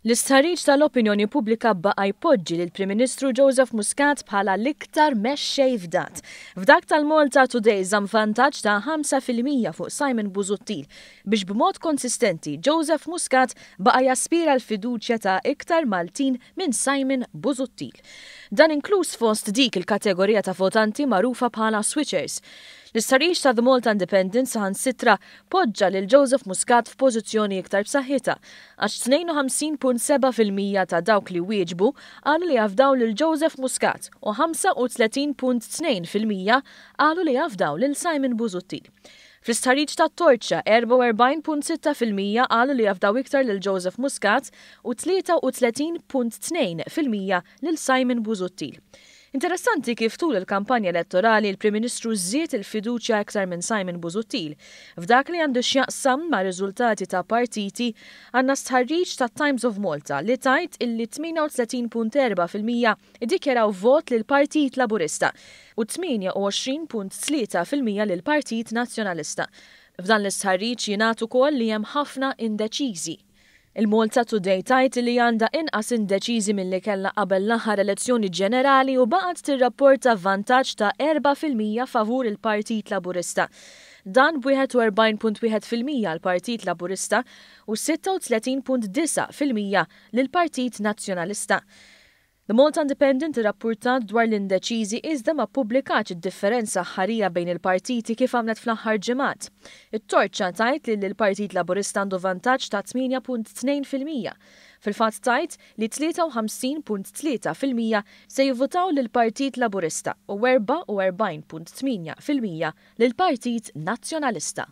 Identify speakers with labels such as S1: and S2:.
S1: L-istħarriġ tal-opinjoni pubblika baqa' jpoġġi lill-Prim Ministru Joseph Muscat bħala l-iktar mexxej fdat. F'dak tal-Malta Today żamm vantaġġ ta' 5% fuq Simon Busuttil biex b'mod konsistenti Joseph Muscat baqa' jaspira l-fiduċja ta' iktar Maltin minn Simon Busuttil. Dan inkluż fost dik il-kategorija ta' votanti magħrufa bħala switchers. L-istħarriġ ta' The Malta Independent saħansitra poġġa lil Joseph Muscat f'pożizzjoni iktar b'saħħitha għax 52.7% ta' dawk li wieġbu qalu li jafdaw lil Joseph Muscat u 35.2% qalu li jafdaw lil Simon Busuttil. Fl-istħarriġ tat-Torċa, 44.6% qalu li jafdaw iktar lil Joseph Muscat u 33.2% lil Simon Busuttil. Interessanti kif tul il-kampanja elettorali l-Prim Ministru żied il-fiduċja iktar minn Simon Busuttil. F'dak li għandu x'jaqsam ma' riżultati ta' partiti, għandna stħarriġ tat-Times of Malta li tgħid illi 38.4% iddikjaraw vot lill-Partit Laburista u 28.3% lill-Partit Nazzjonalista. F'dan l-istħarriġ jingħad ukoll li hemm ħafna indeċiżi. Il-Malta Today tgħid li għandha inqas indeċiżi milli kellha qabel l-aħħar elezzjoni ġenerali u baqgħet tirrapporta vantaġġ ta' 4% favur il-Partit Laburista. Dan b'41.1% għall-Partit Laburista u 36.9% lill-Partit Nazzjonalista. The Malta Independent irrappurtat dwar l-indeċiżi iżda ma ppubblikatx id-differenza aħħarija bejn il-partiti kif għamlet fl-aħħar ġimgħat. It-Torċa tgħid li l-Partit Laburista għandu vantaġġ ta' 8.2%. Fil-fatt tgħid li 53.3% se jivvutaw lill-Partit Laburista u 44.8% lill-Partit Nazzjonalista.